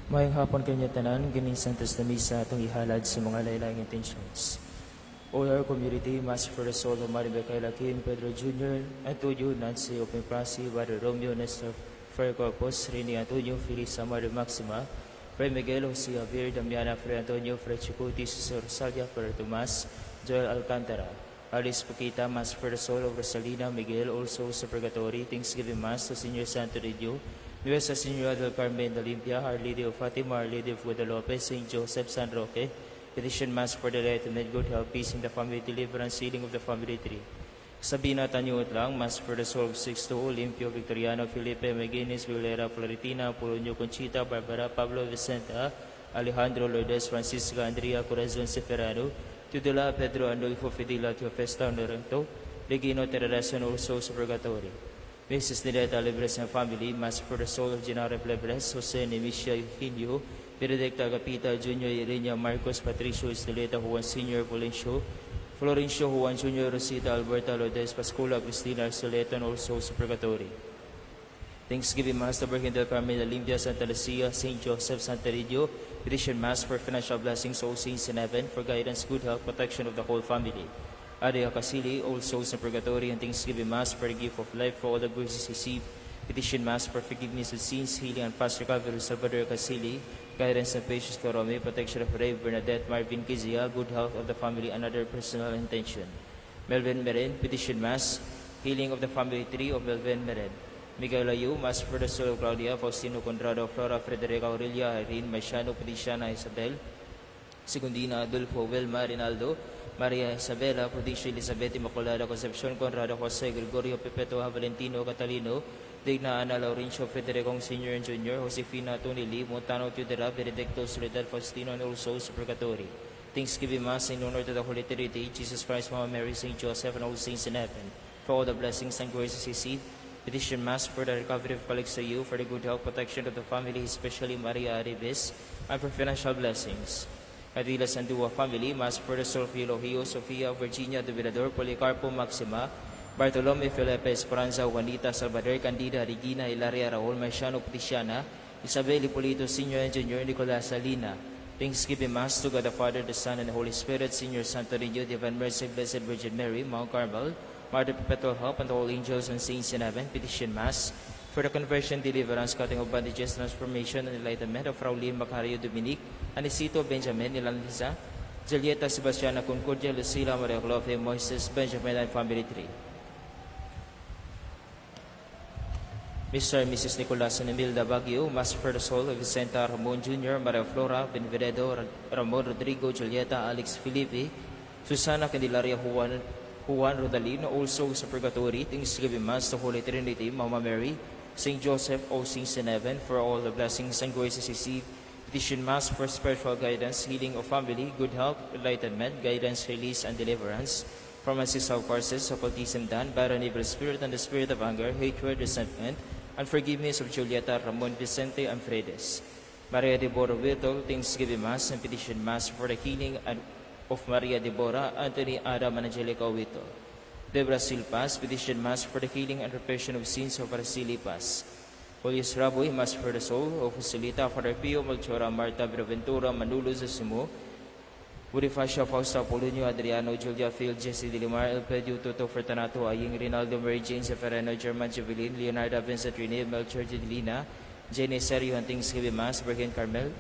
Maayong hapon kaninyong tanan, kining Santos na Misa atong ihalad sa mga lain-laing intentions. All our community, Mass for the soul of Maribel Kim, Pedro Jr., Antonio, Nancy, Open Prasi, Brother Romeo, Nestor Fer Corpus, Rini Antonio, Felisa Mario Maxima, Fray Miguel, Jose Javier, Damiana, Fray Antonio, Fray Chicuti, Cesar Rosalia, Fray Tomas, Joel Alcantara, Alice Pukita, Mass for the soul of Rosalina Miguel, also sa Purgatory, Thanksgiving Mass to Senior Santo Niño, Nuestra Señora del Carmen de Olympia, Our Lady of Fatima, Our Lady of Guadalupe, St. Joseph, San Roque, Petition Mass for the Enlightenment, good health, peace in the family, deliverance, healing of the family tree. Sabina Tanyuot lang, Mass for the soul of Sixto, Olimpio, Victoriano, Felipe, Meginis, Vilera, Florentina, Polonio, Conchita, Barbara, Pablo, Vicenta, Alejandro, Lourdes, Francisca, Andrea, Corazon, Seferano, Tudela, Pedro, Andolfo, Fidela, Teofesta, Norento, Regino, Teresa, and also sa Purgatory. Mrs. Nideta Libres and family, Mass for the soul of Gennaro Lebres, Jose Nemesia Eugenio, Benedicta Agapita Jr., Irenia Marcos, Patricio Esteleta, Juan Sr., Florencio, Florencio Juan Jr., Rosita Alberta Lourdes, Pascola, Cristina Arsoleta, and also sa Purgatory. Thanksgiving Mass to Virgen del Carmen, Olympia, Santa Lucia, St. Joseph, Santa Lidio, Petition Mass for financial blessings, all saints in heaven, for guidance, good health, protection of the whole family. Aria Kasili, all souls in purgatory, and Thanksgiving Mass for the gift of life for all the graces received. Petition Mass for forgiveness of sins, healing and fast recovery of Salvador Kasili, guidance and patience to Rome, protection of Ray, Bernadette, Marvin Kizia, good health of the family, and other personal intention. Melvin Meren, Petition Mass, healing of the family tree of Melvin Meren. Miguel Ayu, Mass for the soul of Claudia, Faustino Conrado, Flora, Frederica Aurelia, Irene, Marciano, Patriciana, Isabel, Segundina, Adolfo, Wilma, Rinaldo, Maria Isabela, Patricia Elizabeth, Immaculada, Concepcion, Conrado, Jose, Gregorio, Perpetua, Valentino, Catalino, Digna, Ana, Laurencio, Federico Sr. and Jr., Josefina, Tony Lee, Montano, Teodora, Benedicto, Soledad, Faustino, and all souls of purgatory. Thanksgiving Mass in honor to the Holy Trinity, Jesus Christ, Mama Mary, Saint Joseph, and all saints in heaven, for all the blessings and graces received. Petition Mass for the recovery of Calixto Yu, for the good health, protection of the family, especially Maria Arribes, and for financial blessings. Cadilla Sandua family, Mass for the soul of Eulogio, Sofia, Virginia, Dominador, Policarpo, Maxima, Bartolome, Felipe, Esperanza, Juanita, Salvador, Candida, Regina, Hilaria, Raul, Marciano, Patriciana, Isabel, Hipolito, Sr. and Jr., Nicolas, Salina. Thanksgiving Mass to God the Father, the Son, and the Holy Spirit, Senior Santo Niño, Divine Mercy, Blessed Virgin Mary, Mount Carmel, Mother Perpetual Help, and all angels and saints in heaven. Petition Mass for the conversion, deliverance, cutting of bondages, transformation, and enlightenment of Raulin Macario Dominic, Anicito Benjamin, Ilanliza, Julieta Sebastiana Concordia, Lucila Maria Clofe, Moises Benjamin, and family tree. Mr. and Mrs. Nicolas and Emilda Baguio, Mass for the soul of Vicenta Ramon Jr., Maria Flora, Benveredo, Ramon Rodrigo, Julieta, Alex Felipe, Susana Candelaria, Juan, Juan Rodalino, also sa Purgatory. Thanksgiving Mass to Holy Trinity, Mama Mary, Saint Joseph, all saints in heaven, for all the blessings and graces received. Petition Mass for spiritual guidance, healing of family, good health, enlightenment, guidance, release, and deliverance from ancestral curses, occultism done, barren evil spirit, and the spirit of anger, hatred, resentment, and forgiveness of Julieta, Ramon, Vicente, and Fredes. Maria Deborah Whittle, Thanksgiving Mass and Petition Mass for the healing and of Maria Deborah, Anthony, Adam, and Angelica Whittle. Debra Silpas, Petition Mass for the healing and reparation of sins of Araceli Paz. Julius Raboy, Mass for the soul of Joselita, Father Pio, Melchora, Marta, Buenaventura, Manulo, Zosimo, Bonifacio, Fausto, Apolonio, Adriano, Julia, Phil, Jesse Dilimar, Elpedio, Toto, Fortunato, Aying, Rinaldo, Mary Jane, Seferino, German, Jubilin, Leonardo, Vincent, Rene, Melchor, Judelina, Jenny Sergio, and Thanksgiving Mass, Virgin Carmel,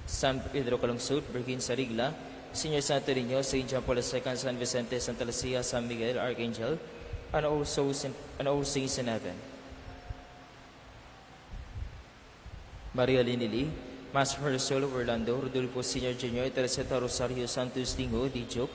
San Pedro Calungsod, Virgin Sarigla, Senior Santo Niño, St. John Paul II, San Vicente, Santa Lucia, San Miguel, Archangel, and all saints in heaven. Maria Linili, Mass for the soul of Orlando, Rodolfo Sr. Jr., Teresita Rosario Santos Tingo, Dijok,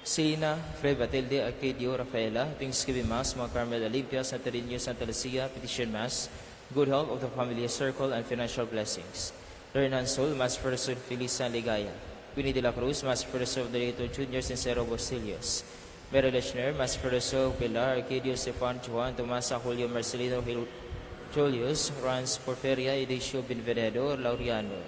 Selena, Fred Batilde, Arcadio, Rafaela, Thanksgiving Mass, Mount Carmel Olympia, Santa Niño, Santa Lucia, Petition Mass, good health of the family circle, and financial blessings. Renan Sol, Mass for the soul of Felisa Ligaya. Winnie de la Cruz, Mass for the soul of Dorito Jr., Sincero Bosilios. Mary Lechner, Mass for the soul of Pilar, Arcadio, Stefan, Juan, Tomasa, Julio, Marcelino, Julius, Rans, Porferia, Edicio, Benvenedo, Laureano.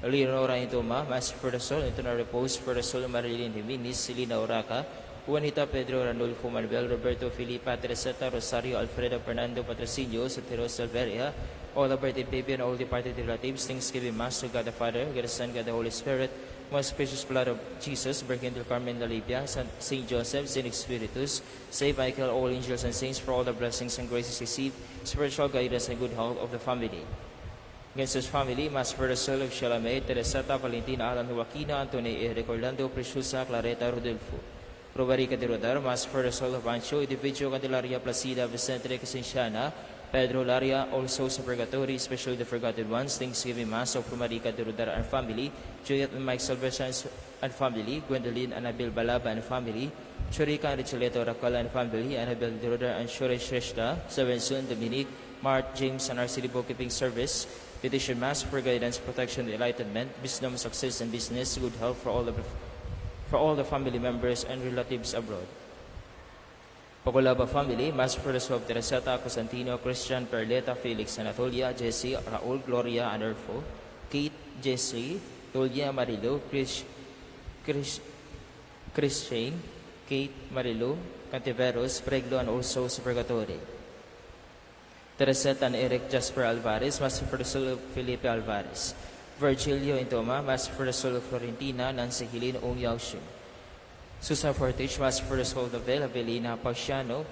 Leonora Intuma, Mass for the soul, eternal repose for the soul of Marilyn Jimenez, Selena Oraca, Juanita, Pedro, Ranulfo, Manuel, Roberto, Felipa, Teresita, Rosario, Alfredo, Fernando, Patrocinio, Sotero, Silveria, All the birthday baby and all departed relatives, thanksgiving Mass to God the Father, God the Son, God the Holy Spirit, most precious blood of Jesus, Virgin del Carmen de Libya, Saint Joseph, Saint Spiritus, Saint Michael, all angels and saints for all the blessings and graces received, spiritual guidance and good health of the family. Gensus family, Mass for the soul of Sheila May, Teresata, Valentina, Alan, Joaquina, Anthony, Eric, Orlando, Preciosa, Clareta, Rodolfo. Robarica de Rodar, Mass for the soul of Ancho, Individuo, Candelaria, Placida, Vicente, Casenciana, Pedro Laria, all souls of purgatory, especially the forgotten ones, Thanksgiving Mass of Romarica de Rodar and family, Juliet and Mike Salvation and family, Gwendolyn Annabel Balaba and family, Churika and Richoleto Racal and family, Annabel de Rodar and Shure Shrestha, Sevenson, Dominique, Mark, James, and our City Bookkeeping Service, Petition Mass for guidance, protection, enlightenment, wisdom, success, and business, good health for all the family members and relatives abroad. Pakulaba family, Mass for the soul of Teresata, Constantino, Christian, Perleta, Felix, Anatolia, Jesse, Raul, Gloria, and Erfo, Kate, Jesse, Tulia, Marilu, Chris, Chris, Christian, Kate, Marilu, Cantiveros, Preglo, and also Purgatory. Tereseta and Eric Jasper Alvarez, Mass for the soul of Felipe Alvarez. Virgilio Intoma, Mass for the soul of Florentina, Nancy Helene Ong Yaoshin. Susan Fortich, Mass for the soul of Bella Avelina Pauciano,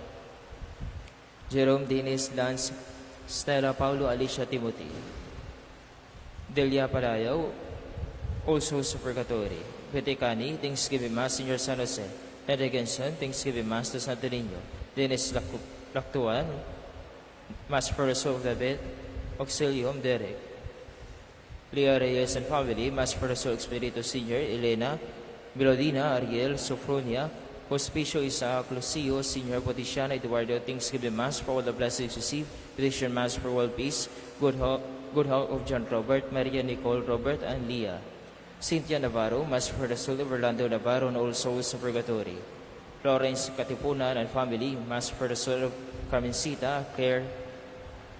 Jerome Dennis Lance, Stella Paulo Alicia Timothy. Delia Palayaw, also sa Purgatory. Peticani, Thanksgiving Mass, Senior San Jose. Henry Genson, Thanksgiving Mass to Santo Niño. Dennis Lactuan, Mass for the soul of David, Auxilium Derek. Leah Reyes and family, Mass for the soul of Expedito Senior, Elena, Melodina, Ariel, Sofronia, Hospicio Isaac, Lucio, Senior, Poticiana, Eduardo, Thanksgiving Mass for all the blessings received, Petition Mass for world peace, good health of John Robert, Maria Nicole Robert, and Leah. Cynthia Navarro, Mass for the soul of Orlando Navarro and all souls of purgatory. Florence Katipunan and family, Mass for the soul of Carmencita, Claire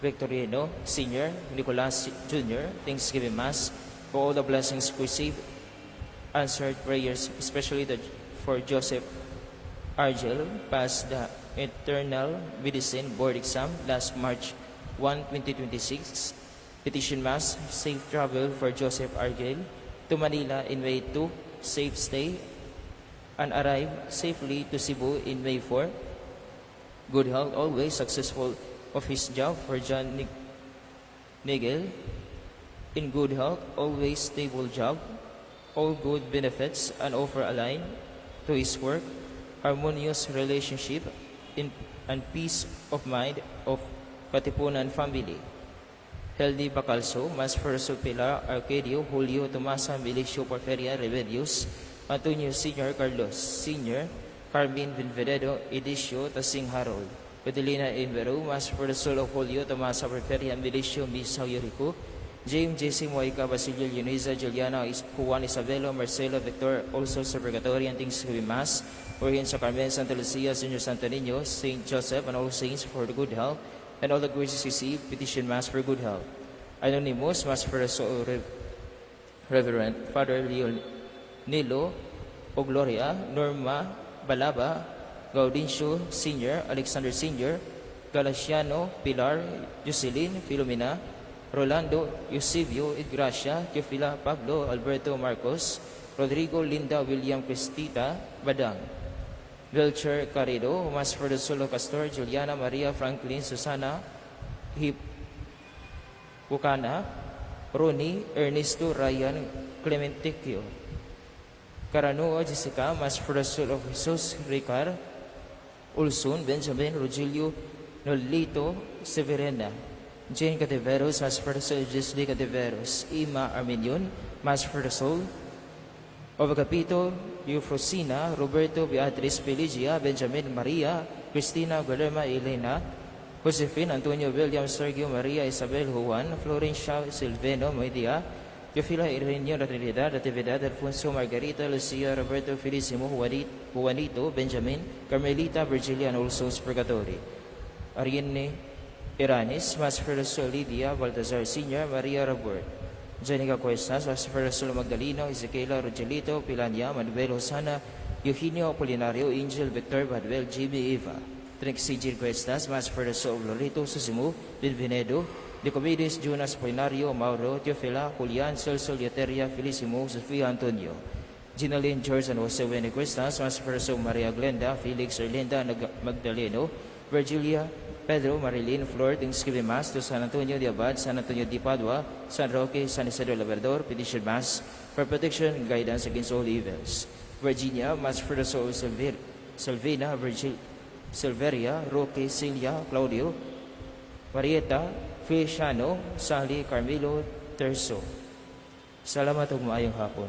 Victorino, Sr., Nicolas Jr., Thanksgiving Mass for all the blessings received, answered prayers, especially for Joseph Argel, passed the Internal Medicine Board exam last March 1, 2026. Petition Mass, safe travel for Joseph Argel to Manila in May 2, safe stay, and arrive safely to Cebu in May 4. Good health always, successful of his job for John Nigel. In good health, always stable job, all good benefits and offer aligned to his work, harmonious relationship and peace of mind of Katipunan family. Heldi Bacalso, Mass for Pilar, Arcadio, Julio, Tomasa, Milicio, Porferia, Remedios, Antonio Sr., Carlos Sr., Carmen Vinveredo, Edicio, Tasing Harold, Pedelina Invero, Mass for the soul of Julio, Tomasa, Porferia, Milicio, Misa, Yurico, James, Jesse, Moica, Basilio, Leonisa, Juliana, Juan, Isabelo, Marcelo, Victor, also sa Purgatory and Thanksgiving Mass, Orient sa Carmen, Santa Lucia, Senior Santo Niño, Saint Joseph, and all saints for the good health, and all the graces received, petition Mass for good health. Anonymous, Mass for the soul Reverend Father Leo Nilo Ogloria, Norma Balaba, Gaudencio Sr., Alexander Sr., Galaciano, Pilar, Jocelyn, Filomena, Rolando, Eusebio, Ignacia, Teofila, Pablo, Alberto, Marcos, Rodrigo, Linda, William, Cristita, Badang. Belcher Carrido, Mass for the soul of Castor, Juliana, Maria, Franklin, Susana, Hip, Bukana, Ronnie, Ernesto, Ryan, Clementicchio. Caranuo, Jessica, Mass for the soul of Jesus, Ricard, Ulsun, Benjamin, Rogelio, Nolito, Severena. Jane Cativeros, Mass for the soul of Jesly Cativeros. Ima Armenion, Mass for the soul of Agapito, Eufrosina, Roberto, Beatriz, Peligia, Benjamin, Maria, Cristina, Guillerma, Elena, Josephine, Antonio, William, Sergio, Maria, Isabel, Juan, Florencia, Silveno, Moedia, Teofila, Ireneo, La Trinidad, Natividad, Alfonso, Margarita, Lucia, Roberto, Felicimo, Juanito, Benjamin, Carmelita, Virgilia, and all souls purgatory. Ariane Iranis, Mass for the soul, Lydia, Baltazar Sr., Maria Robert, Jenica Cuestas, Mass for the soul, Magdaleno, Ezequiela, Rogelito, Pilania, Manuel, Hosana, Eugenio Apolinario, Angel, Victor, Manuel, Jimmy, Eva. Trixie Cuestas, Mass for the soul of Lolito, Susimu, Benvenedo, Nicomedes, Jonas, Polinario, Mauro, Teofila, Julian, Celso, Leoteria, Felicimo, Sofia, Antonio, Ginaline, George, and Jose Winnie Cristas, Mass for Maria Glenda, Felix, Erlinda, Magdaleno, Virgilia, Pedro, Marilyn, Flor, Thanksgiving Mass to San Antonio de Abad, San Antonio de Padua, San Roque, San Isidro Labrador, Petition Mass for protection and guidance against all evils. Virginia, Mass for the soul Silvina, Silveria, Roque, Celia, Claudio, Marieta, Feliciano, Sally, Carmelo, Terso. Salamat ug maayong hapon.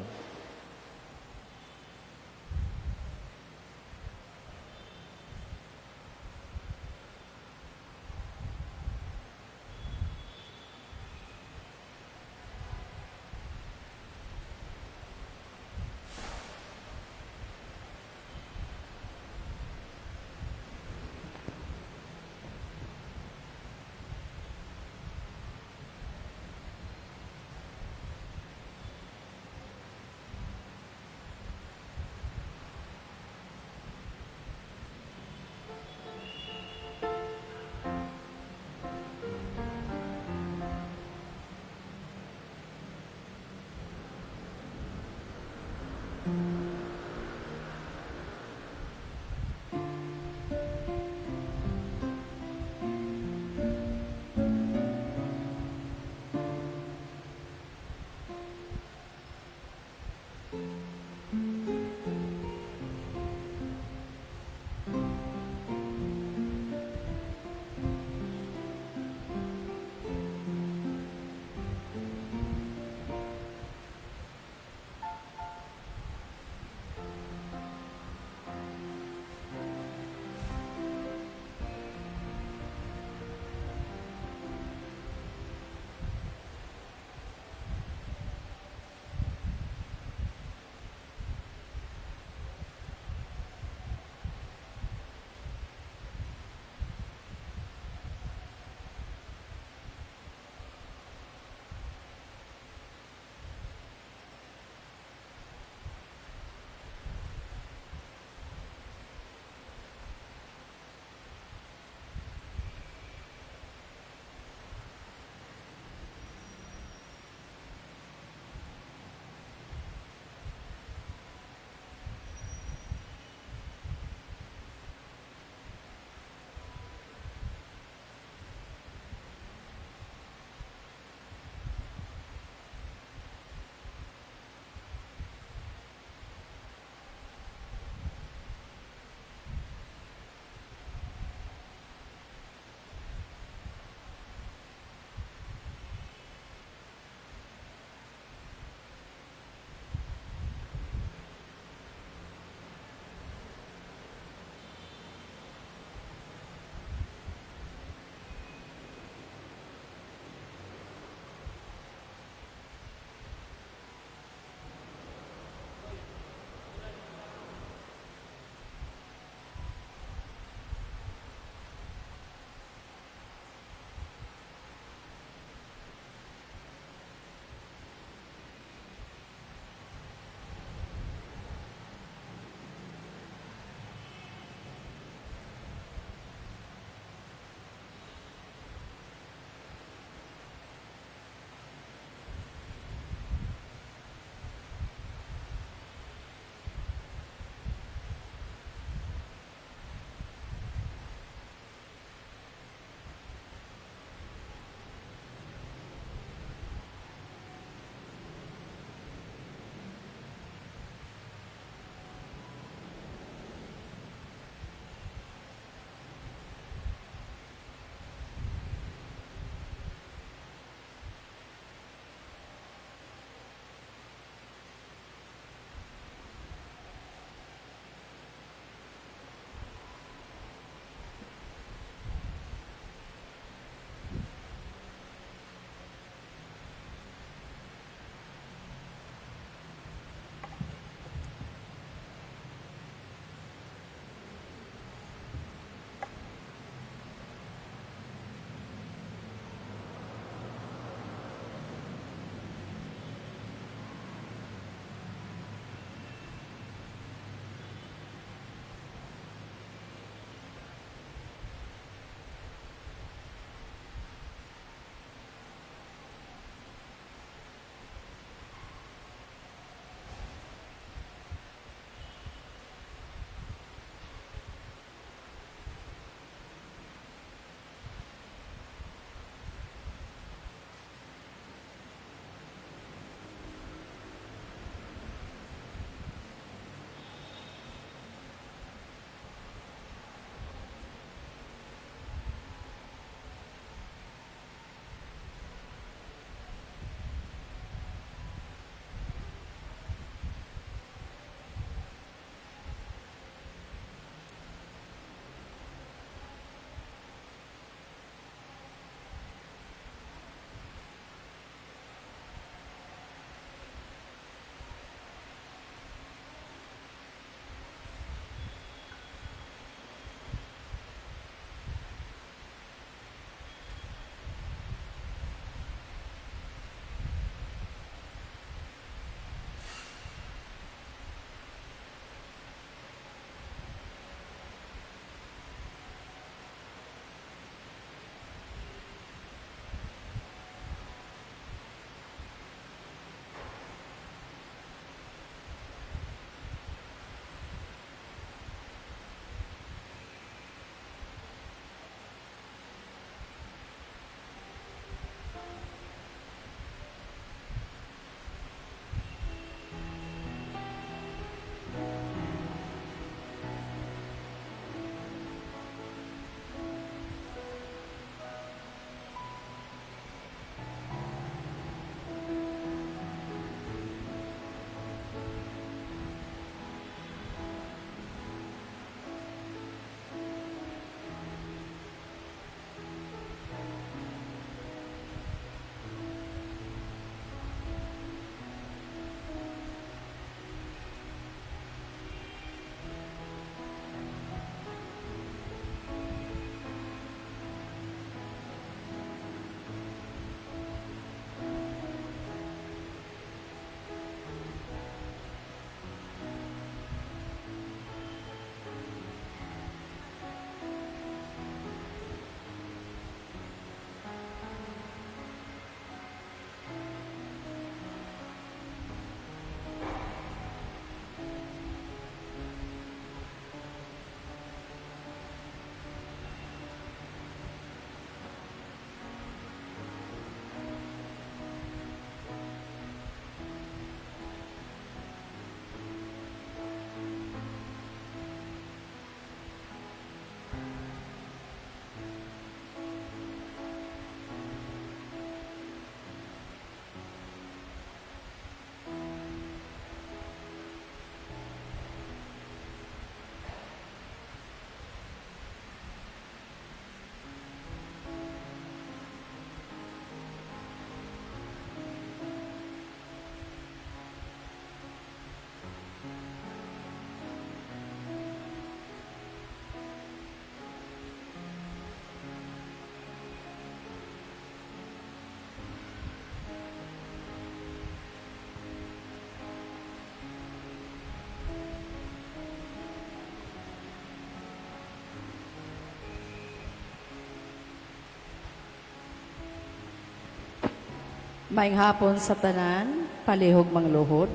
Maayong hapon sa tanan, palihog mangluhod.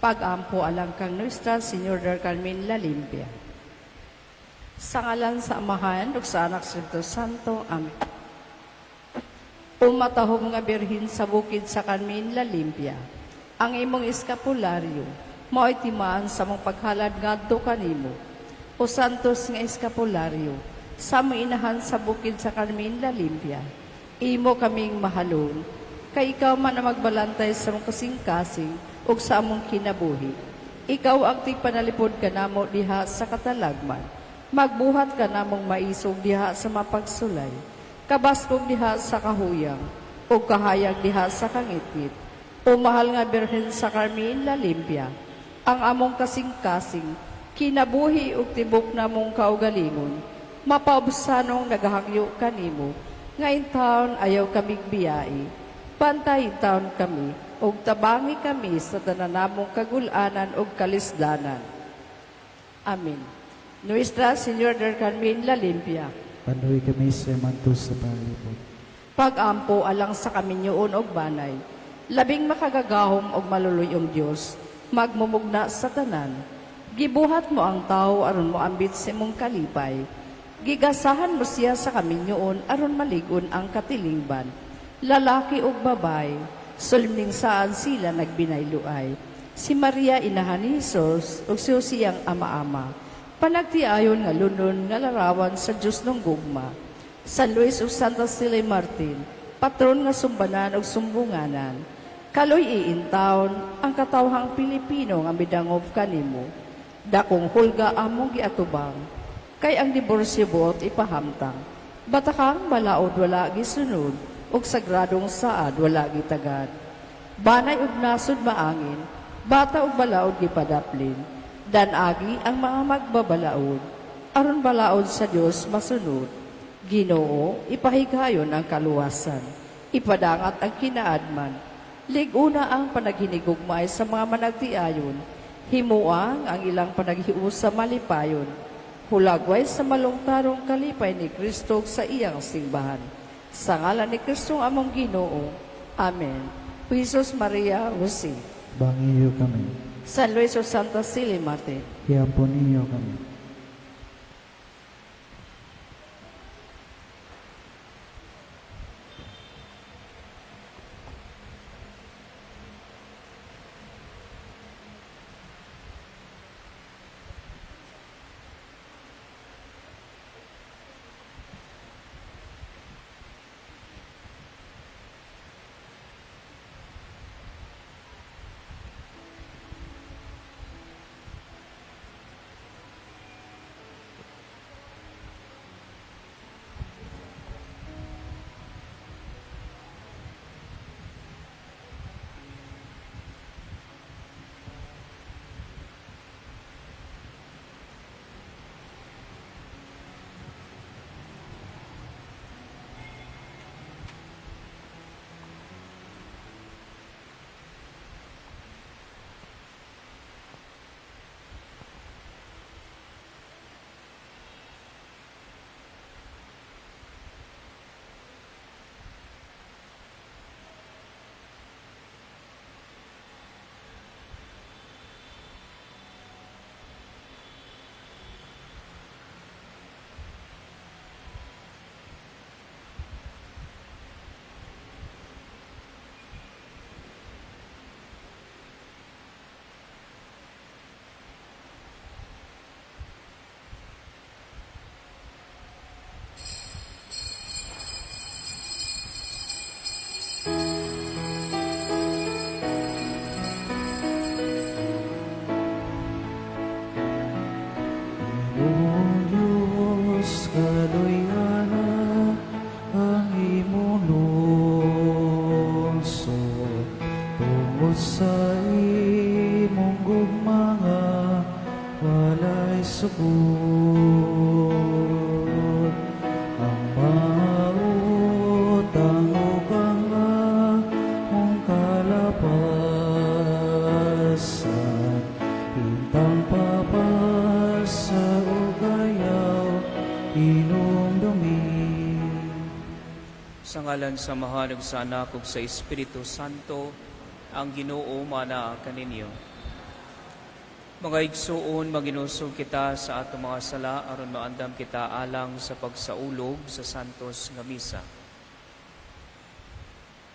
Pag-ampo alang kang Nuestra Señora del Carmen La Limpia. Sa ngalan sa Amahan ug sa Anak sa Espiritu Santo. Amen. O matahom nga birhen sa bukid sa Carmen La Limpia, ang imong eskapularyo, mao'y timaan sa among paghalad ngadto kanimo. O santos nga eskapularyo, sa among inahan sa bukid sa Carmen La Limpia, imo kaming mahalon, kay ikaw man ang magbalantay sa among kasing-kasing ug sa among kinabuhi. Ikaw ang tigpanalipod kanamo diha sa katalagman. Magbuhat ka namong maisog diha sa mapagsulay. Kabaskog diha sa kahuyang, ug kahayag diha sa kangitngit. O mahal nga Birhen sa Carmen La Limpia, ang among kasing-kasing, kinabuhi ug tibok namong kaugalingon, mapaubsanong nagahangyo kanimo, nga intawon ayaw kamig biyai. Bantay intawon kami, ug tabangi kami sa tanan namong kagul-anan ug kalisdanan. Amen. Nuestra Señora del Carmen La Limpia, Panluoyi kami sa manto sa panglipod. Pag-ampo alang sa kaminyoon og banay, labing makagagahom og maluluyong Dios, magmumugna sa tanan. Gibuhat mo ang tao aron moambit sa imong kalipay. Gigasahan mo siya sa kaminyoon aron malig-on ang katilingban. Lalaki ug babae, solemneng saan sila nagbinayloay. Si Maria inahan ni Jesus ug si Jose ang ama-ama. Panagtiayon nga lunon nga larawan sa Dios ng gugma. San Luis ug Santa Cecilia Martin, patron nga sumbanan ug sumbunganan. Kaluy-i intawon ang katawhang Pilipino nga midangop kanimo. Dakong hulga among giatubang, kay ang diborsyo buot ipahamtang. Batakang balaod wala gisunod, ug sagradong saad wala gitagad. Banay ug nasod maangin, bata ug balaod gipadaplin. Dan-agi ang mga magbabalaod, aron balaod sa Dios masunod. Ginoo, ipahigayon ang kaluwasan, ipadangat ang kinaadman. Lig-una ang panaghinigugmay sa mga managtiayon, himuang ang ilang panaghiusa malipayon. Hulagway sa malungtarong kalipay ni Kristo sa iyang simbahan. Sa ngalan ni Kristo among Ginoo. Amen. Jesus, Maria, Jose. Bangiyo kami. San Luis ug Santa Cecilia Martin. Iampo ninyo kami. Ginoong Diyos, kaluyana ang imong lungsod tungod sa imong gugma nga walay sukod. Ang mga utang ug ang among kalapasan, intang papasa ug ayaw hinumdumi. Sa ngalan Sa ngalan sa Amahan ug sa Anak ug sa Espiritu Santo, ang Ginoo maanaa kaninyo. Mga igsuon, manginosog kita sa atong mga sala aron maandam kita alang sa pagsaulog sa santos nga misa.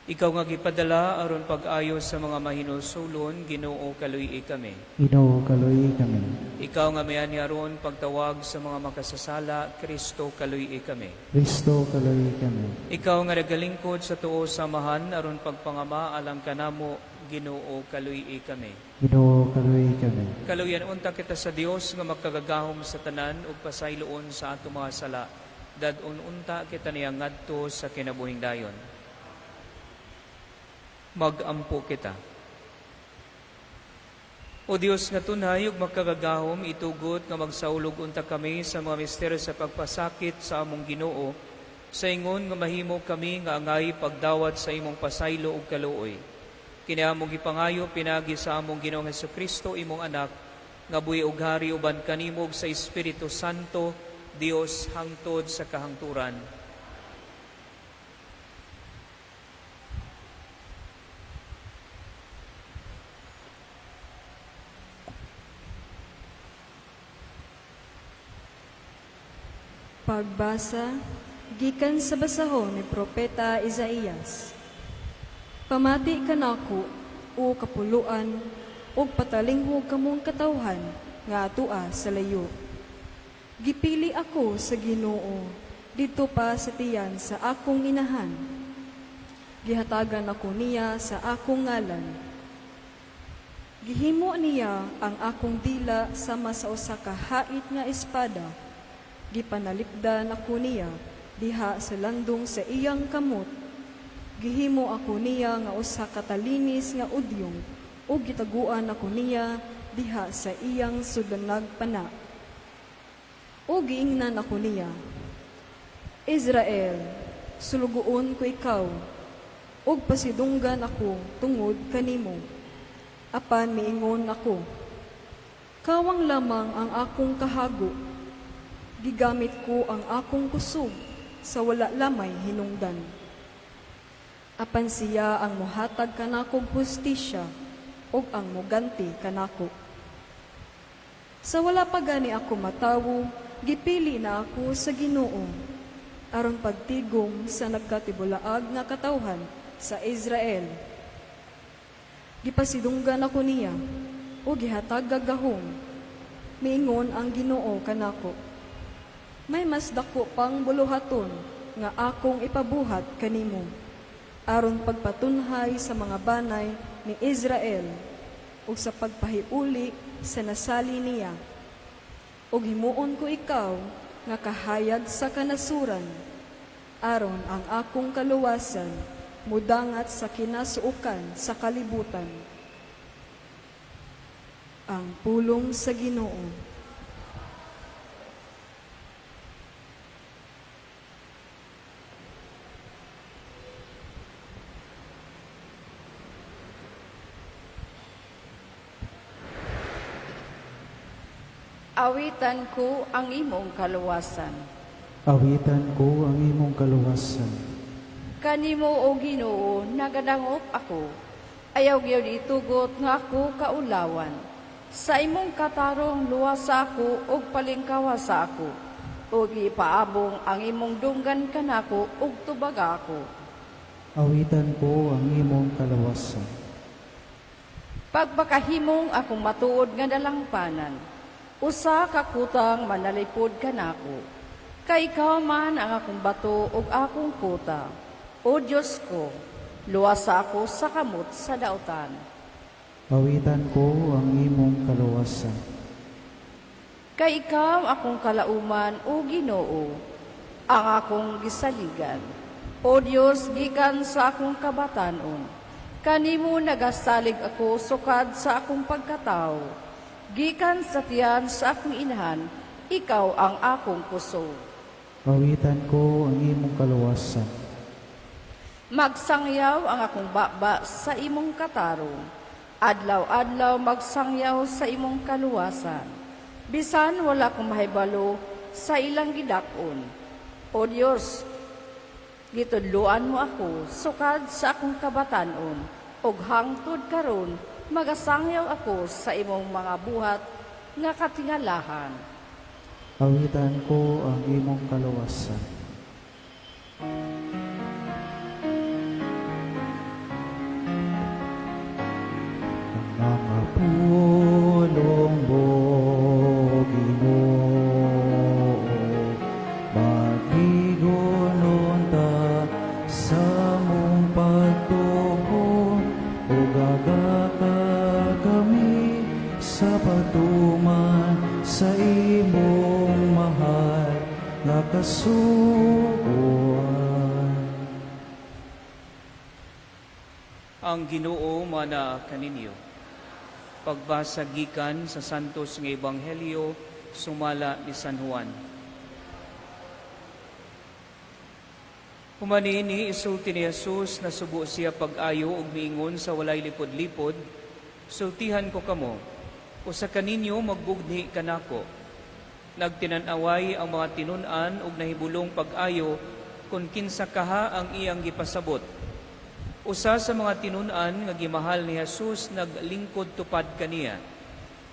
Ikaw nga gipadala aron pag-ayo sa mga mahinusolon, Ginoo, kaluy-i kami. Ginoo, kaluy-i kami. Ikaw nga mianhi aron pagtawag sa mga makasasala, Kristo, kaluy-i kami. Kristo, kaluy-i kami. Ikaw nga nagalingkod sa tuo sa Amahan aron pagpangama alang kanamo, Ginoo, kaluy-i kami. Ginoo, kaluy-i kami. Kaluyan unta kita sa Dios nga makagagahom sa tanan ug pasayloon sa atong mga sala. Dad-on unta kita niya ngadto sa kinabuhing dayon. Magampo kita. O Dios nga tunhay ug makagagahom, itugot nga magsaulog unta kami sa mga misteryo sa pagpasakit sa among Ginoo, sa ingon nga mahimo kami nga angay pagdawat sa imong pasaylo ug kaluoy. Kini among gipangayo pinaagi sa among Ginoong Hesukristo, imong anak, nga buhi ug hari uban kanimo ug sa Espiritu Santo, Dios hangtod sa kahangturan. Pagbasa gikan sa basahon ni Propeta Isaías. Pamati kanako, o kapuluan, ug patalinghog kamong katawhan nga atua sa layo. Gipili ako sa Ginoo didto pa sa tiyan sa akong inahan. Gihatagan ako niya sa akong ngalan. Gihimo niya ang akong dila sama sa usa ka hait nga espada. Gipanalipdan ako niya diha sa landong sa iyang kamot. Gihimo ako niya nga usa ka talinis nga udyong ug gitaguan ako niya diha sa iyang sudlanag pana. Ug giingnan ako niya, Israel, sulugoon ko ikaw, ug pasidunggan ako tungod kanimo. Apan miingon ako, kawang lamang ang akong kahago, gigamit ko ang akong kusog sa wala lamay hinungdan. Apan siya ang muhatag kanakog hustisya ug ang muganti kanako. Sa wala pa gani ako matawo, gipili na ako sa Ginoo aron pagtigom sa nagkatibulaag nga katawhan sa Israel. Gipasidunggan ako niya ug gihatag gahom. Miingon ang Ginoo kanako, may mas dako pang buluhaton nga akong ipabuhat kanimo aron pagpatunhay sa mga banay ni Israel ug sa pagpahiuli sa nasali niya. Ug himuon ko ikaw nga kahayag sa kanasuran aron ang akong kaluwasan mudangat sa kinasuokan sa kalibutan. Ang pulong sa Ginoo. Awitan ko ang imong kaluwasan. Awitan ko ang imong kaluwasan. Kanimo, o Ginoo, nagadangop ako. Ayaw gyud itugot nga ako kaulawan. Sa imong katarong luwasa ako ug palingkawa sa ako. Ug ipaabong ang imong dunggan kanako ug tubaga ako. Awitan ko ang imong kaluwasan. Pagpakahimong akong matuod nga dalangpanan, usa ka kutang manalipod kanako. Kay ikaw man ang akong bato ug akong kuta. O Dios ko, luwasa ako sa kamot sa dautan. Awitan ko ang imong kaluwasan. Kay ikaw akong kalauman, o Ginoo, ang akong gisaligan. O Dios, gikan sa akong kabatanon, kanimo nagasalig ako sukad sa akong pagkatawo. Gikan sa tiyan sa akong inahan, ikaw ang akong kusog. Awitan ko ang imong kaluwasan. Magsangyaw ang akong baba sa imong katarong. Adlaw-adlaw magsangyaw sa imong kaluwasan. Bisan wala ko mahibalo sa ilang gidak-on. O Dios, Gitudloan mo ako sukad sa akong kabatan-on, ug hangtod karon magasangyaw ako sa imong mga buhat nga katingalahan. Awitan ko ang imong kaluwasan. Ang mga pulong mo, Ginoo, magigonon ta sa among pagtuo, ug agaka kami sa pagtuman sa imong mahal nga kasuguan. Ang Ginoo mana kaninyo. Pagbasa gikan sa Santos nga Ebanghelyo sumala ni San Juan. Human niini, isulti ni Jesus, nasubo siya pag-ayo ug miingon sa walay lipod-lipod, "Sultihan ko kamo, usa kaninyo magbugni kanako." Nagtinan-away ang mga tinun-an ug nahibulong pag-ayo kung kinsa kaha ang iyang gipasabot. Usa sa mga tinun-an nga gimahal ni Jesus naglingkod tupad kaniya.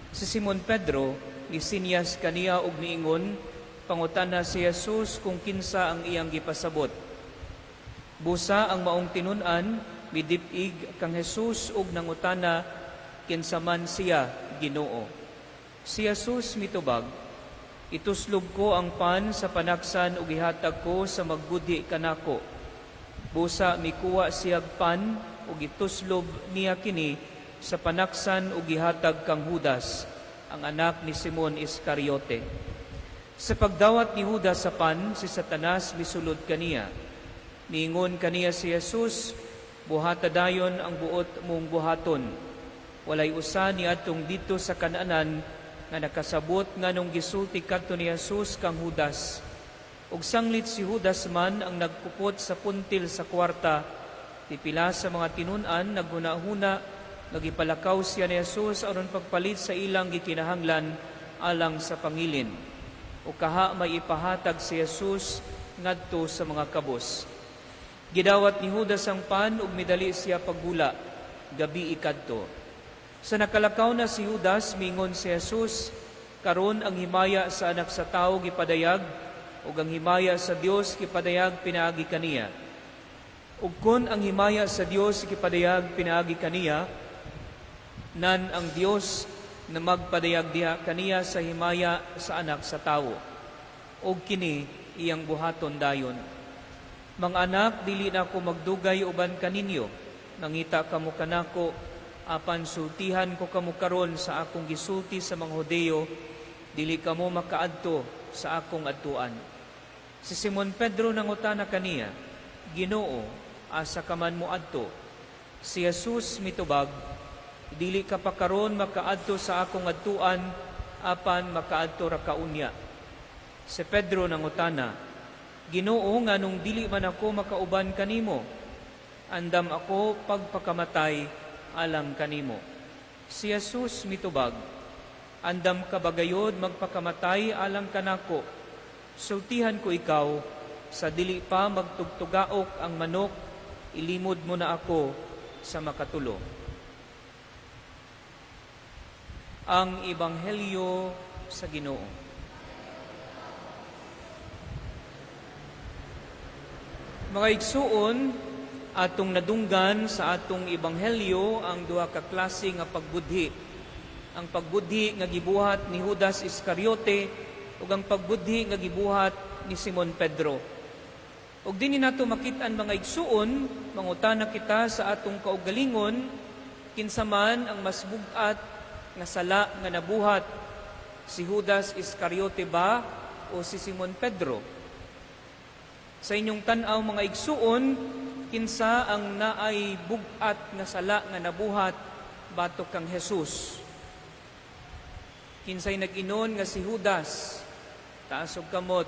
Si Simon Pedro nisinyas kaniya ug niingon, pangutana si Jesus kung kinsa ang iyang gipasabot. Busa ang maong tinun-an midip-ig kang Jesus ug nangutana, "Kinsa man siya, Ginoo?" Si Jesus mitubag, "Ituslob ko ang pan sa panaksan ug ihatag ko sa magbudhi kanako." Busa mikuha siyag pan ug ituslob niya kini sa panaksan ug gihatag kang Judas, ang anak ni Simon Iscariote. Sa pagdawat ni Judas sa pan, si Satanas misulod kaniya. Niingon kaniya si Jesus, "Buhata dayon ang buot mong buhaton." Walay usa ni adtong didto sa kananan nga nakasabot nganong gisulti kadto ni Jesus kang Judas. Ug sanglit si Judas man ang nagkupot sa puntil sa kwarta, pipila sa mga tinun-an naghuna-huna nga gipalakaw siya ni Jesus aron pagpalit sa ilang gikinahanglan alang sa pangilin. O kaha may ipahatag si Jesus ngadto sa mga kabos. Gidawat ni Judas ang pan ug midali siya paggula, gabi ikadto. Sa nakalakaw na si Judas, mingon si Jesus, "Karon ang himaya sa Anak sa Tawo gipadayag, ug ang himaya sa Dios gipadayag pinaagi kaniya. Ug kun ang himaya sa Dios gipadayag pinaagi kaniya, nan ang Dios na magpadayag diha kaniya sa himaya sa Anak sa Tawo. Ug kini iyang buhaton dayon. Mga anak, dili na ako magdugay uban kaninyo. Nangita kamo kanako, apan sultihan ko kamo karon sa akong gisulti sa mga Hudeo, dili kamo makaadto sa akong adtuan." Si Simon Pedro nangutana kaniya, "Ginoo, asa ka man moadto?" Si Jesus mitubag, "Dili ka pa karon makaadto sa akong adtuan, apan makaadto ra ka unya." Si Pedro nangutana, "Ginoo, nganong dili man ako makauban kanimo? Andam ako pagpakamatay alang kanimo." Si Jesus mitubag, "Andam ka bagayod magpakamatay alang kanako? Sultihan ko ikaw, sa dili pa magtugtugaok ang manok, ilimod mo na ako sa makatulo." Ang Ebanghelyo sa Ginoo. Mga igsuon, atong nadunggan sa atong ebanghelyo ang duha ka klase nga pagbudhi. Ang pagbudhi nga gibuhat ni Judas Iscariote ug ang pagbudhi nga gibuhat ni Simon Pedro. Ug dinhi nato makit-an, mga igsuon, mangutana kita sa atong kaugalingon, kinsa man ang mas bug-at nga sala nga nabuhat, si Judas Iscariote ba o si Simon Pedro? Sa inyong tan-aw, mga igsuon, kinsa ang naay bug-at nga sala nga nabuhat batok kang Jesus? Kinsay nag-inon nga si Judas? Taas og kamot.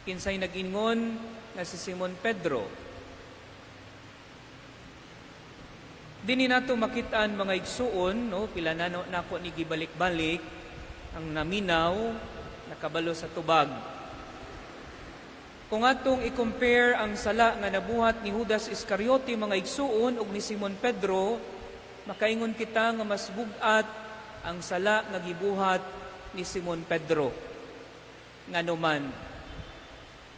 Kinsay nag-ingon nga si Simon Pedro? Dinhi nato makit-an, mga igsuon, no, pila na no, nako ni gibalik-balik ang naminaw nakabalo sa tubag. Kung atong i-compare ang sala nga nabuhat ni Judas Iscariote, mga igsuon, ug ni Simon Pedro, makaingon kita nga mas bug-at ang sala nga gibuhat ni Simon Pedro. Ngano man?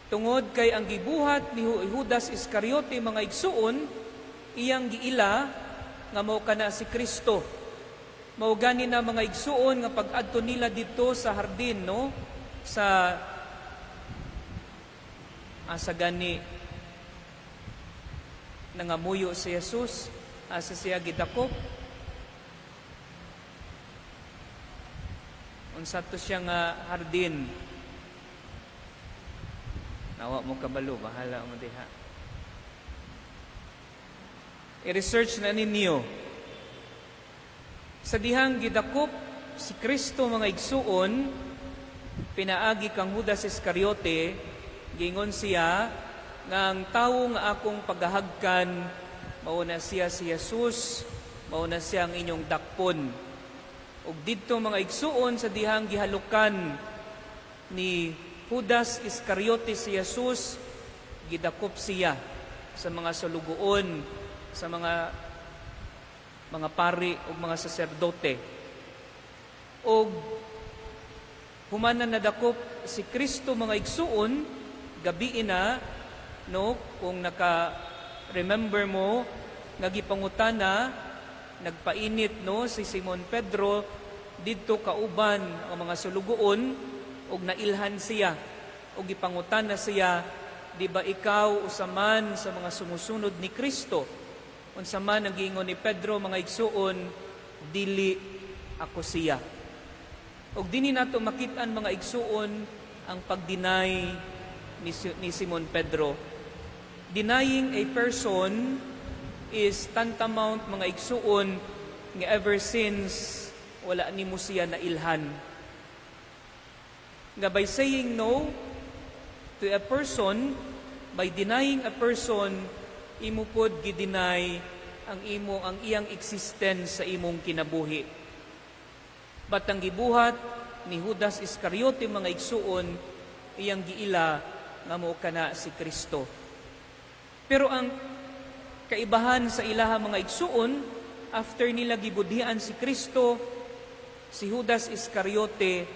Tungod kay ang gibuhat ni Judas Iscariote, mga igsuon, iyang giila nga mao kana si Kristo. Mao gani na, mga igsuon, nga pag-adto nila dito sa hardin, no, sa asa gani nangamuyo si Jesus, asa siya gidakop, unsa to siya nga hardin? Nawa mo kabalo, bahala mo diha. I-research na ninyo. Sa dihang gidakop si Kristo, mga igsuon, pinaagi kang Judas Iscariote, gingon siya nga ang tawo nga akong pagahagkan, mao na siya si Jesus, mao na siya ang inyong dakpon. Ug didto, mga igsuon, sa dihang gihalukan ni Judas Iscariote si Jesus, gidakop siya sa mga sulugoon, sa mga pari ug mga saserdote. Og human na nadakop si Kristo, mga igsuon, gabi na, no, kung naka remember mo nga gipangutana, nagpainit, no, si Simon Pedro didto kauban ang mga sulugoon ug nailhan siya ug gipangutana siya, "Di ba ikaw usa man sa mga sumusunod ni Kristo?" Unsa man ang giingon ni Pedro, mga igsuon? "Dili ako siya." Ug dinhi nato makit-an, mga igsuon, ang pag-deny ni Simon Pedro. Denying a person is tantamount, mga igsuon, nga ever since wala nimo siya nailhan. Nga by saying no to a person, by denying a person, imo pod gi-deny ang iyang existence sa imong kinabuhi. But ang gibuhat ni Judas Iscariote, mga igsuon, iyang giila nga mao kana si Kristo. Pero ang kaibahan sa ilaha, mga igsuon, after nila gibudhian si Kristo, si Judas Iscariote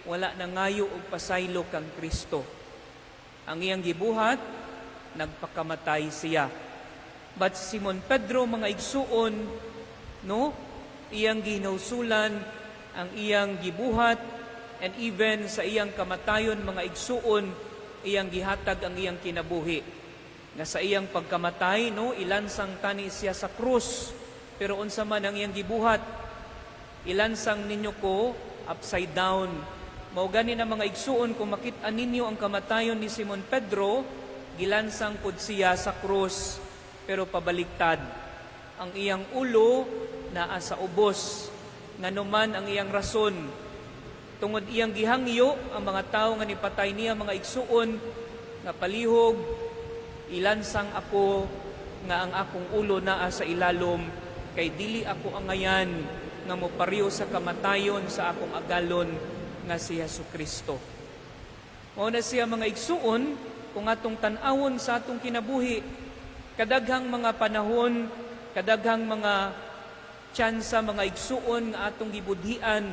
wala nangayo og pasaylo kang Kristo. Ang iyang gibuhat, nagpakamatay siya. But si Simon Pedro, mga igsuon, no, iyang gihinulsulan ang iyang gibuhat and even sa iyang kamatayon, mga igsuon, iyang gihatag ang iyang kinabuhi. Nga sa iyang pagkamatay, no, ilansang tani siya sa krus. Pero unsa man ang iyang gibuhat? "Ilansang ninyo ko upside down." Mao gani na, mga igsuon, kung makit-an ninyo ang kamatayon ni Simon Pedro, gilansang pud siya sa krus pero pabaliktad. Ang iyang ulo naa sa ubos. Ngano man ang iyang rason? Tungod iyang gihangyo ang mga tao nga nipatay niya, mga igsuon, nga palihog ilansang ako nga ang akong ulo naa sa ilalom kay dili ako angayan nga mopariyo sa kamatayon sa akong agalon nga si Hesus Kristo. Mao na siya, mga igsuon, kung atong tan-awon sa atong kinabuhi, kadaghang mga panahon, kadaghang mga tsansa, mga igsuon, nga atong gibudhian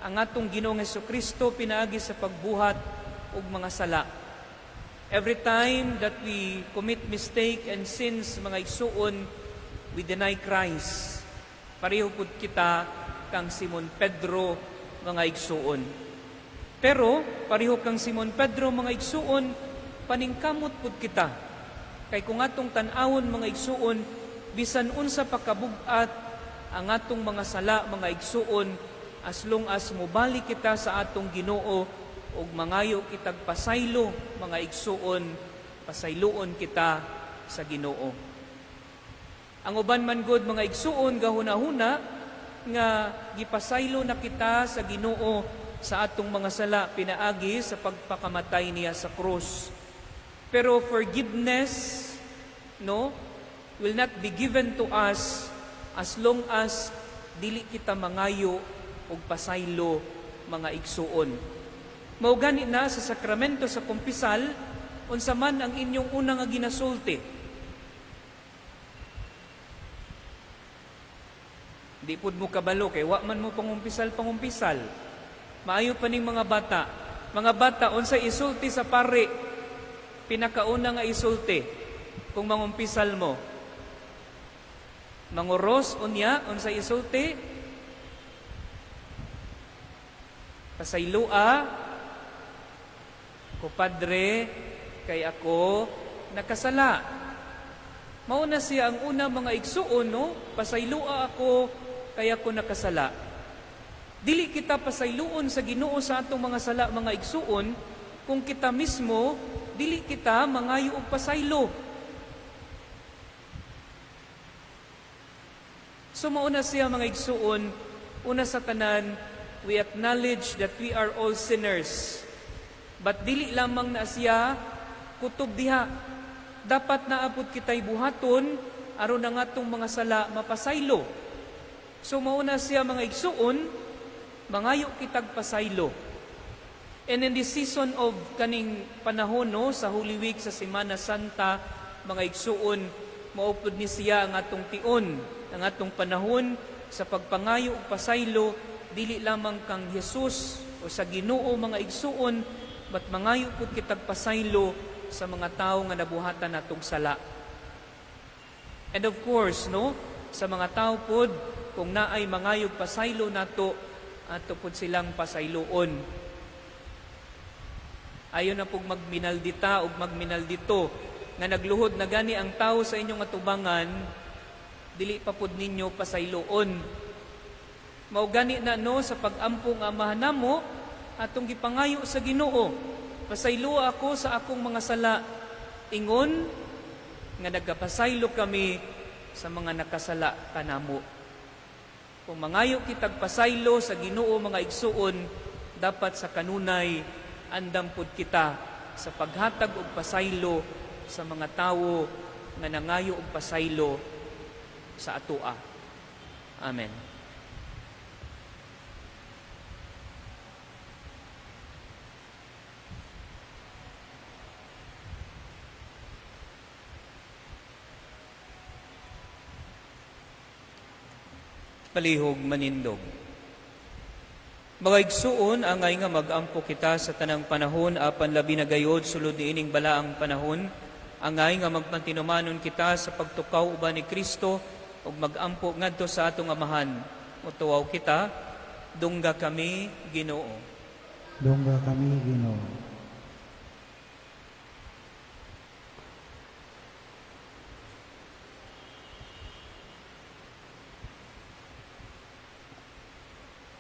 ang atong Ginoong Kristo pinaagi sa pagbuhat og mga sala. Every time that we commit mistake and sins, mga igsuon, we deny Christ. Pareho pud kita kang Simon Pedro, mga igsuon. Pero pareho kang Simon Pedro, mga igsuon, paningkamot pud kita. Kay kung atong tan-awon, mga igsuon, bisan unsa pa kabug-at ang atong mga sala, mga igsuon, as long as mobalik kita sa atong Ginoo ug mangayo kitag pasaylo, mga igsuon, pasayloon kita sa Ginoo. Ang uban man gud, mga igsuon, gahuna-huna nga gipasaylo na kita sa Ginoo sa atong mga sala pinaagi sa pagpakamatay niya sa krus. Pero forgiveness, no, will not be given to us as long as dili kita mangayo og pasaylo, mga igsuon. Mao gani na sa sakramento sa kumpisal, Unsa man ang inyong una nga ginasulti? Di pud mo kabalo kay wa man mo pangumpisal-pangumpisal. Maayo pa ning mga bata. Mga bata, unsay isulti sa pari? Pinakauna nga isulti kung mangumpisal mo. Manguros unya, unsay isulti? Pasaylua ko, Padre, kay ako nakasala. Mao na siya ang una, mga igsuon, no? Pasaylua ako kay ako nakasala. Dili kita pasayloon sa Ginoo sa atong mga sala, mga igsuon, kung kita mismo dili kita mangayo og pasaylo. So mao na siya, mga igsuon, una sa tanan, we acknowledge that we are all sinners. But dili lamang na siya kutob diha. Dapat naa pud kitay buhaton aron ang atong mga sala mapasaylo. So mao na siya, mga igsuon, mangayo kitag pasaylo. And in this season of kaning panahon, no, sa Holy Week, sa Semana Santa, mga igsuon, mao pud ni siya ang atong tion, ang atong panahon sa pagpangayo og pasaylo, dili lamang kang Jesus o sa Ginoo, mga igsuon, but mangayo pud kitag pasaylo sa mga tawo nga nabuhatan natong sala. And of course, no, sa mga tao pod, kung naay mangayog pasaylo nato, ato pod silang pasayloon. Ayo na pug magminaldita ug magminaldito nga nagluhod na gani ang tao sa inyong atubangan, dili pa pud ninyo pasayloon. Mao gani na, no, sa pag-ampo nga Amahan namo, atong gipangayo sa Ginoo, pasayloa ako sa akong mga sala, ingon nga nagapasaylo kami sa mga nakasala kanamo. Kung mangayo kitag pasaylo sa Ginoo, mga igsuon, dapat sa kanunay andam pud kita sa paghatag og pasaylo sa mga tawo nga nangayo og pasaylo sa atoa. Amen. Palihog manindog. Mga igsuon, angay nga mag-ampo kita sa tanang panahon, apan labi na gayod sulod niining balaang panahon, angay nga magpantinumanon kita sa pagtukaw uban ni Kristo ug mag-ampo ngadto sa atong Amahan. Mutuwaw kita, dungga kami, Ginoo. Dungga kami, Ginoo.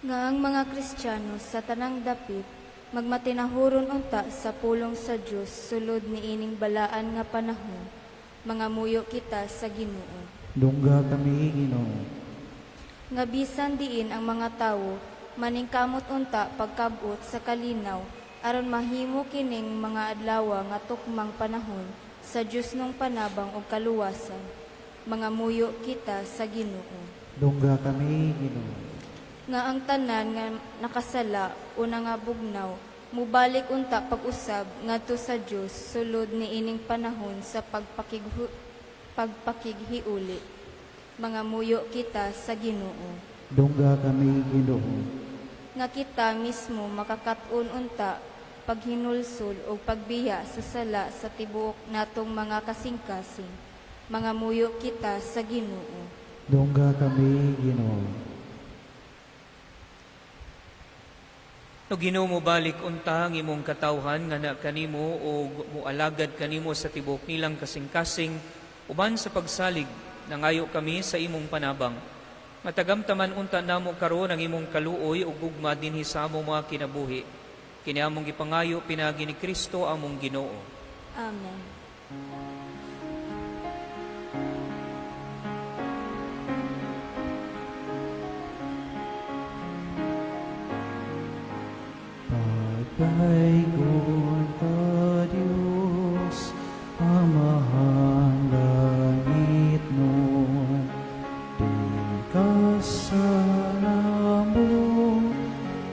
Nga ang mga Kristiyano sa tanang dapit magmatinahuron unta sa pulong sa Dios sulod niining balaan nga panahon. Mangamuyo kita sa Ginoo. Dungga kami, Ginoo. Nga bisan diin ang mga tawo maningkamot unta pagkab-ot sa kalinaw aron mahimo kining mga adlaw nga tukmang panahon sa Dios nung panabang ug kaluwasan. Mangamuyo kita sa Ginoo. Dungga kami, Ginoo. Nga ang tanan nga nakasala o nangabugnaw mubalik unta pag-usab ngadto sa Dios sulod niining panahon sa pagpakighiuli. Mangamuyo kita sa Ginoo. Dungga kami, Ginoo. Nga kita mismo makakat-on unta paghinulsol o pagbiya sa sala sa tibuok natong mga kasing-kasing. Mangamuyo kita sa Ginoo. Dungga kami, Ginoo. No Ginoo, mobalik unta ang imong katawhan nga na kanimo og mualagad kanimo sa tibuok nilang kasing-kasing uban sa pagsalig, nangayo kami sa imong panabang. Matagamtaman unta namo karon ang imong kaluoy ug gugma dinhi sa among mga kinabuhi. Kini among gipangayo pinaagi ni Kristo among Ginoo. Amen. Pagdaygon ka, Diyos, Amahan langit nun, di kasalamo,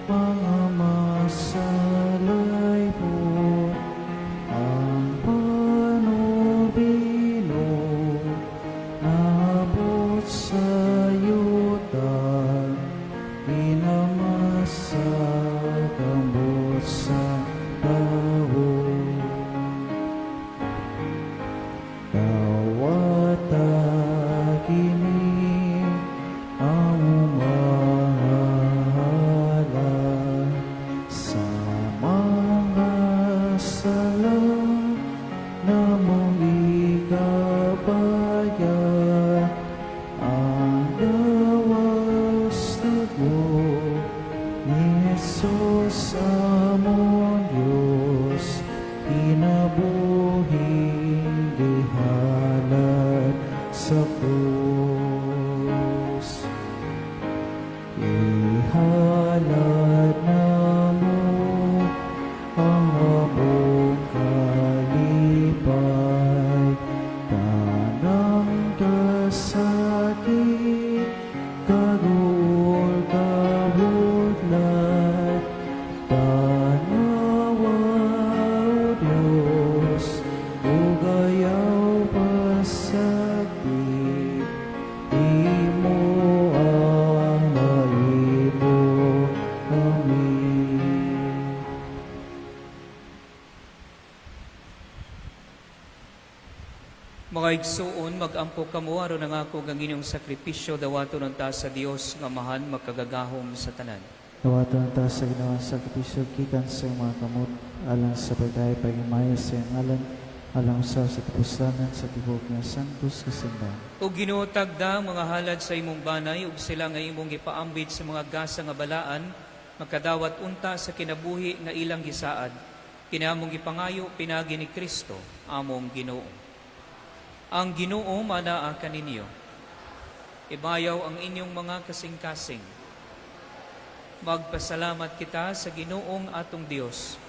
mga masalaypo, ang dugo ni Jesus among Diyos, kinabuhing gihalad sa krus. Ihalad namo ang among kalipay, tanang kasakit, kaguol, kabudlay. Tanawa, O Diyos, ug ayaw pasagdi, imo ang mahimo. Amen. Mga igsuon, mag-ampo kamo aron ang ako ang inyong sakripisyo dawaton unta sa Dios nga Amahan makagagahom sa tanan. Dawaton ta sa Ginoo ang sakripisyo gikan sa iyong mga kamot alang sa pagdayon, paghimayo sa iyang ngalan, alang sa kapuslanan sa tibuok nga santos nga simbahan. O Ginoo, tagda ang mga halad sa imong banay ug sila nga imong gipaambit sa mga gasa nga balaan makadawat unta sa kinabuhi nga ilang gisaad. Kini among gipangayo pinaagi ni Kristo among Ginoo. Ang Ginoo manaa kaninyo. Ibayaw ang inyong mga kasing-kasing. Magpasalamat kita sa Ginoong atong Dios.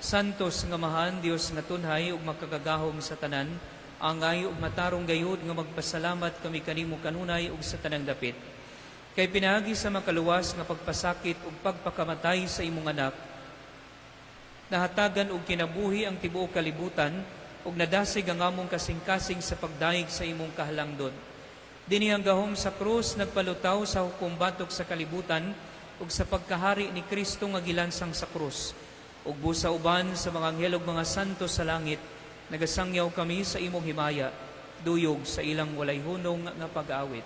Santos nga Amahan, Dios nga tunhay ug makagagahom sa tanan, angay ug matarong gayud nga magpasalamat kami kanimo kanunay ug sa tanang dapit. Kay pinaagi sa makaluwas nga pagpasakit ug pagpakamatay sa imong anak, nahatagan og kinabuhi ang tibuok kalibutan ug nadasig ang among kasing-kasing sa pagdayeg sa imong kahalangdon. Dinhi ang gahom sa krus nagpalutaw sa hukom batok sa kalibutan ug sa pagkahari ni Kristo nga gilansang sa krus. Ug busa uban sa mga anghel ug mga santo sa langit, nagasangyaw kami sa imong himaya, duyog sa ilang walay hunong nga pag-awit.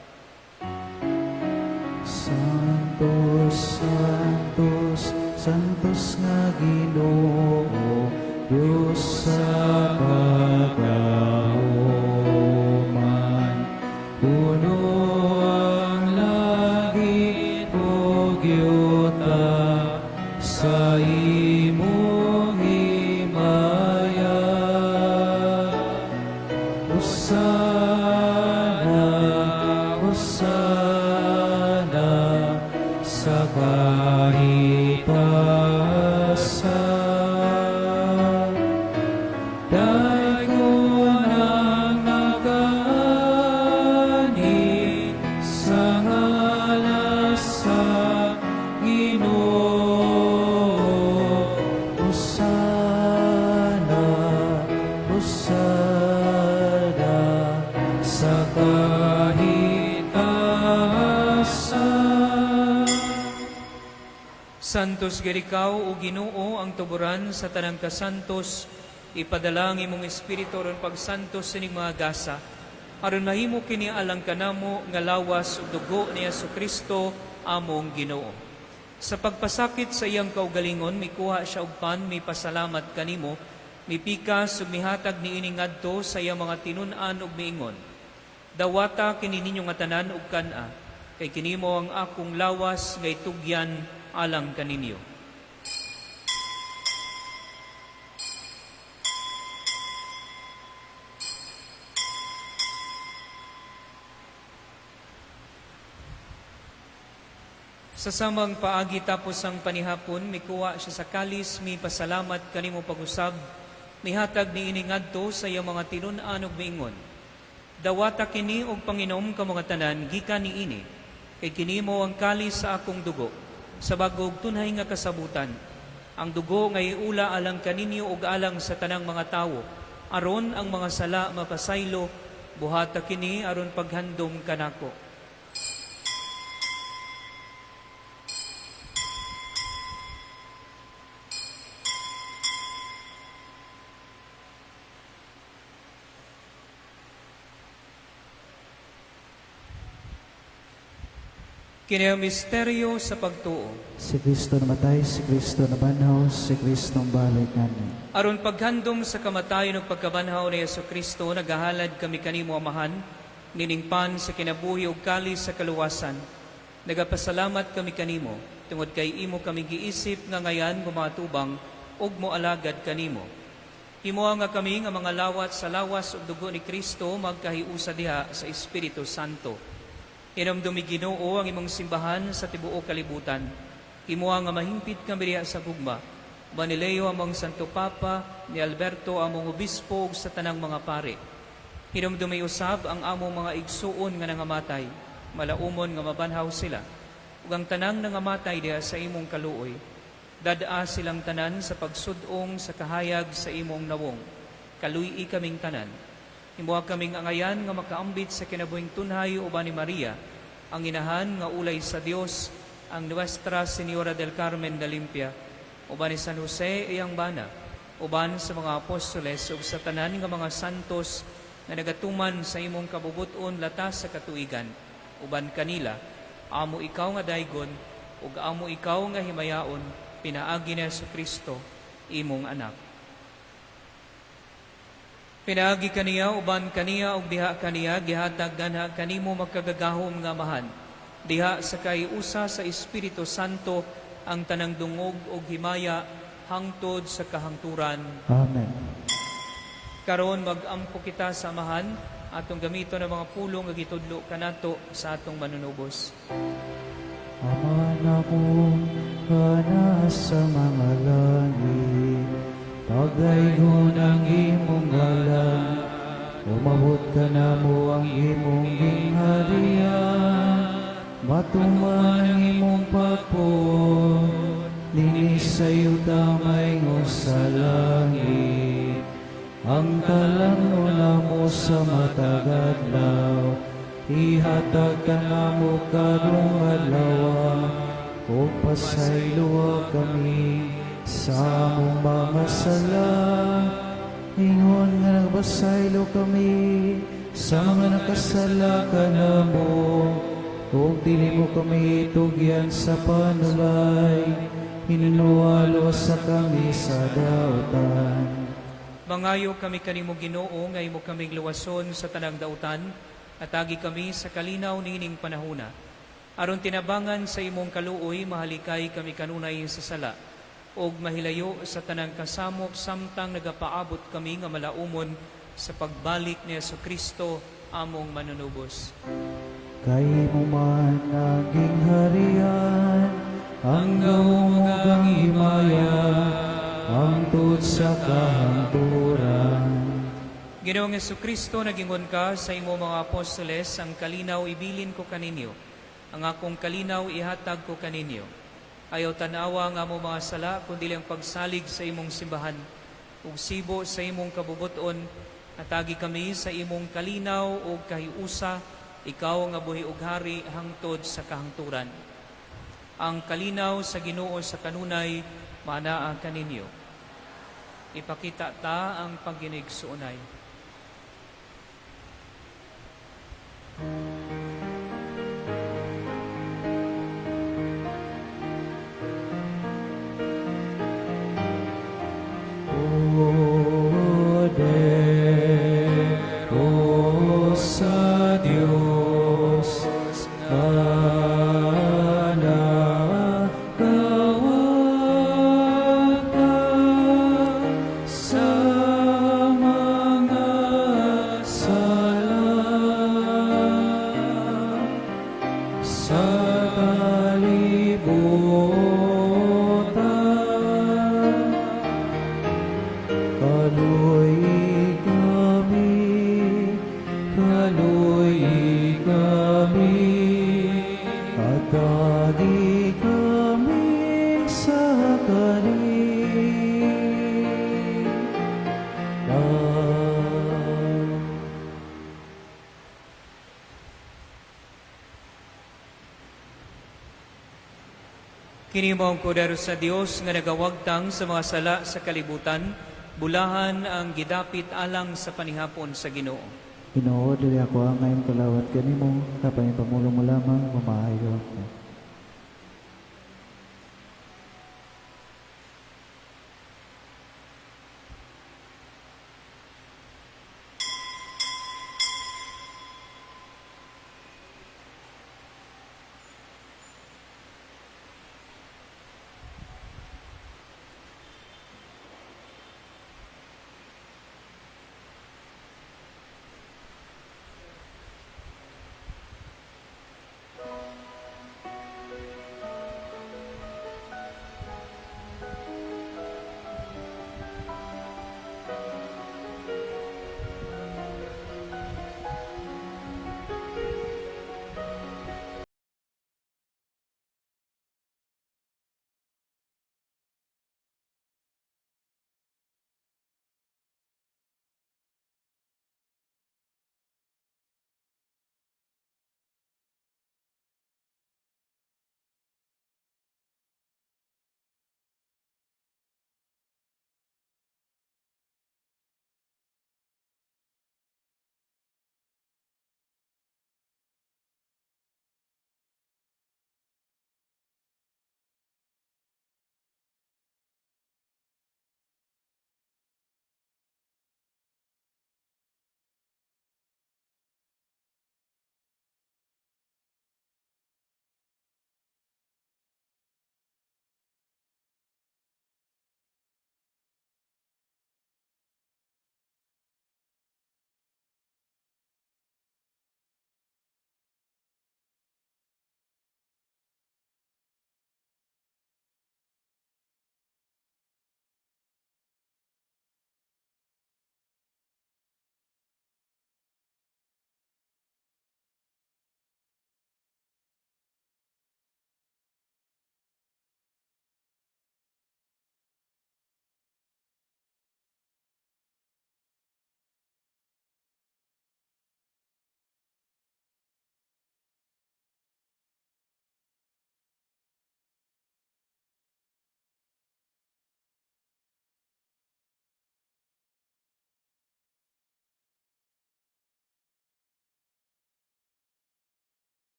Santos, Santos, Santos nga Ginoo, Diyos sa pagahuman. Puno ang langit ug yuta sa imong himaya. Hosana, Hosana sa kahitasan. Daygon ang nagaanhi sa ngalan sa Ginoo. Hosana, Hosana sa kahitasan. Santos gid ikaw o Ginoo ang tuburan sa tanang kasantos, ipadala ang imong espiritu aron pagsantos sining mga gasa, aron mahimo kini alang kanamo nga lawas ug dugo ni Kristo among Ginoo. Sa pagpasakit sa iyang kaugalingon, mikuha siya og pan, mipasalamat kanimo, mipikas ug mihatag niini ngadto sa iyang mga tinun-an ug miingon: "Dawata kini ninyo nga tanan ug kan-a, kay kini mao ang akong lawas nga itugyan alang kaninyo." Sa samang paagi tapos ang panihapon, mikuha siya sa kalis, mipasalamat kanimo pag-usab, mihatag niini ngadto sa iyang mga tinun-an ug miingon: "Dawata kini og panginom kamo nga tanan gikan niini, kay kini mao ang kalis sa akong dugo, sa bag-o ug tunhay nga kasabutan. Ang dugo nga iula alang kaninyo ug alang sa tanang mga tawo, aron ang mga sala mapasaylo, buhata kini aron paghandom kanako." Kini ang misteryo sa pagtuo. Si Kristo namatay, si Kristo nabanhaw, si Kristo balik nganhi. Aron paghandom sa kamatayon ug pagkabanhaw ni Kristo, nagahalad kami kanimo, Amahan, nining pan sa kinabuhi ug kalis sa kaluwasan. Nagapasalamat kami kanimo tungod kay imo kami giisip nga ngayan gumatubang ug moalagad kanimo. Himoa nga kami nga mga lawat sa lawas ug dugo ni Kristo magkahiusa diha sa Espiritu Santo. Hinumdumi, Ginoo, ang imong simbahan sa tibuok kalibutan. Himoa nga mahimpit kami diha sa gugma. Uban ni Leo among Santo Papa, ni Alberto among obispo ug sa tanang mga pare. Hinumdumi usab ang among mga igsuon nga nangamatay, malaumon nga mabanhaw sila, ug ang tanang nangamatay diha sa imong kaluoy. Dad-a silang tanan sa pagsud-ong sa kahayag sa imong nawong. Kaluy-i kaming tanan. Himoa kaming angayan nga makaambit sa kinabuhing tunhay uban ni Maria, ang inahan nga ulay sa Dios, ang Nuestra Señora del Carmen de Limpia, uban ni San Jose iyang bana, uban sa mga apostoles ug sa tanan nga mga santos nga nagatuman sa imong kabubut-on latas sa katuigan. Uban kanila, amo ikaw nga daygon ug amo ikaw nga himayaon pinaagi ni Kristo, imong anak. Pinaagi kaniya, uban kaniya ug diha kaniya gihatag ganha kanimo makagagahom nga Amahan, diha sa kahiusa sa Espiritu Santo, ang tanang dungog ug himaya hangtod sa kahangturan. Amen. Karon mag-ampo kita sa Amahan, atong gamiton ang mga pulong nga gitudlo kanato sa atong manunubos. Ama namo nga nasa mga langit, pagdaygon ang imong ngalan, umabot kanamo ang imong gingharian, matuman ang imong pagbuot, dinhi sa yuta maingon sa langit. Ang talan-on namo sa matag adlaw, ihatag kanamo karong adlaw, ug pasayloa kami sa among mga sala, ingon nga nagpasaylo kami sa mga nakasala kanamo, ug dili mo kami tugyan sa panulay, hinunua luwasa kami sa dautan. Mangayo kami kanimo, Ginoo, nga imo kaming luwason sa tanang dautan, atagi kami sa kalinaw niining panahuna. Aron tinabangan sa imong kaluoy, mahalikay kami kanunay sa sala ug mahilayo sa tanang kasamok samtang nagapaabot kami nga malaumon sa pagbalik ni Kristo among manunubos. Kay imo man ang gingharian, ang gahom ug ang himaya, hangtod sa kahangturan. Ginoong Kristo, nagingon ka sa imo mga apostoles, "Ang kalinaw ibilin ko kaninyo, ang akong kalinaw ihatag ko kaninyo." Ayaw tanawa ang among mga sala, kundi ang pagsalig sa imong simbahan. Ug sibo sa imong kabubuton, atagi kami sa imong kalinaw ug kahiusa, ikaw nga buhi ug hari hangtod sa kahangturan. Ang kalinaw sa Ginoo sa kanunay manaa kaninyo. Ipakita ta ang pagginigsuonay. Kordero sa Dios, nga nagawagtang sa mga sala sa kalibutan. Kaluy-i kami, kaluy-i kami, atagi kami sa kalinaw. Kini mao ang Kordero sa Dios nga nagawagtang sa mga sala sa kalibutan, bulahan ang gidapit alang sa panihapon sa Ginoo. Ginoo, dili ako angay mokalawat kanimo, apan ipamulong mo lamang, mamaayo ako.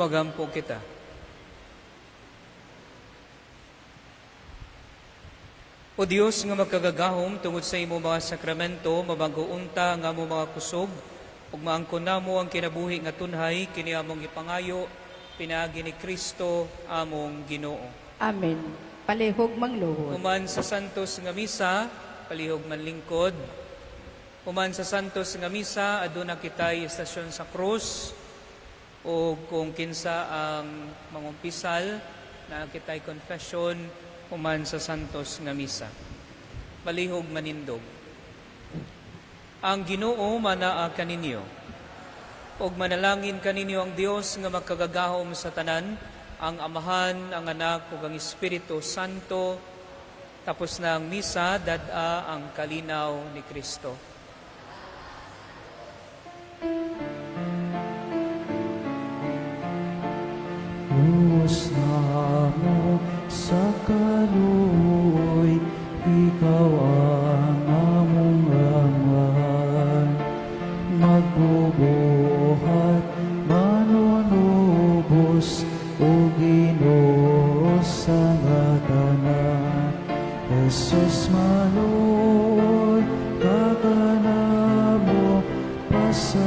Magampo kita. O Dios nga makagagahom, tungod sa imo mga sakramento, mabago unta nga amo mga kusog, ug maangkon namo ang kinabuhi nga tunhay, kini among ipangayo, pinaagi ni Kristo among Ginoo. Amen. Palihog mangluhod. Human sa santos nga misa, palihog manlingkod. Human sa santos nga misa, aduna kitay istasyon sa krus, o kung kinsa ang mangumpisal, na kitay confession, human sa santos nga misa. Palihog manindog. Ang Ginoo manaa kaninyo. Og manalangin kaninyo ang Dios nga makagagahom sa tanan, ang Amahan, ang Anak ug ang Espiritu Santo. Tapos na ang misa, dad-a ang kalinaw ni Kristo. Luz namo sa kaluoy, ikaw ang among Amahan. Magbubuhat, manunubos, o Ginoo sa nga tanan. Jesus maluoy, kakanamo, pasayloa.